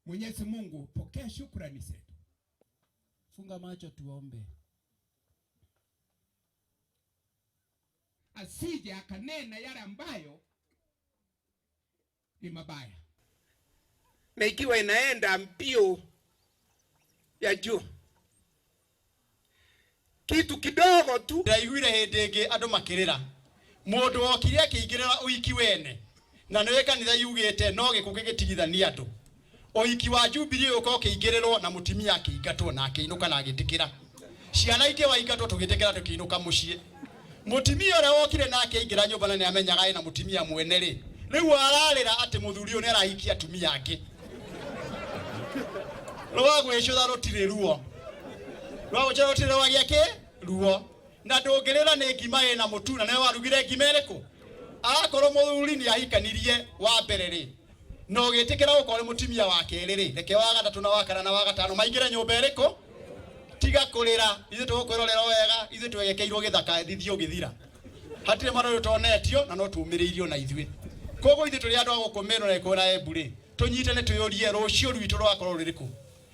Mwenyezi Mungu, pokea shukrani zetu. Funga macho tuombe. Asije akanena yale ambayo ni mabaya, na ikiwa inaenda mbio ya juu kitu kidogo tu. Ndaiguire hĩndĩ ĩngĩ andũ makĩrĩra mũndũ wokire akĩingĩrĩra ũhiki wene na nĩwe kanitha yugĩte no gĩkuũ gĩgĩtigithania andũ. Ũhiki wa Jubilee ũka ũkĩingĩrĩrwo na mũtumia akĩingatwo na akĩinũka na agĩtĩkĩra ciana ingĩ waingatwo tũgĩtĩkĩra tũkĩinũka mũciĩ. Mũtumia ũrĩa wokire na akĩingĩra nyũmba na nĩamenyaga ena mũtumia mwene rĩ, rĩu ararĩra atĩ mũthuri ũyũ nĩarahikia atumia angĩ. Rwa gwĩcũtha rũtirĩ ruo, rwa gwĩcũtha rũtirĩ rwagĩa kĩ ruo. Na ndũngĩrĩra nĩ ngima ĩna mũtu na nĩwe warugire ngima ĩrĩkũ. Akorwo mũthuri nĩ ahikanirie wa mbere rĩ, na ũgĩtĩkĩra gũkorwo nĩ mũtumia wa kerĩ rĩ, reke wa gatatũ na wa kana na wa gatano maingĩre nyũmba ĩrĩkũ. Tiga kũrĩra, ithuĩ tũgũkwĩrorera wega, ithuĩ twegekeirwo gĩthaka thithi ũgĩthira. Hatirĩ mwana ũyũ tonetio na no tũmĩrĩirio na ithuĩ. Koguo ithuĩ tũrĩ andũ a gũkũ Meru na Gĩkũyũ na Embu rĩ, tũnyitane twĩyũrie rũciũ rwitũ rũgakorwo rũrĩkũ.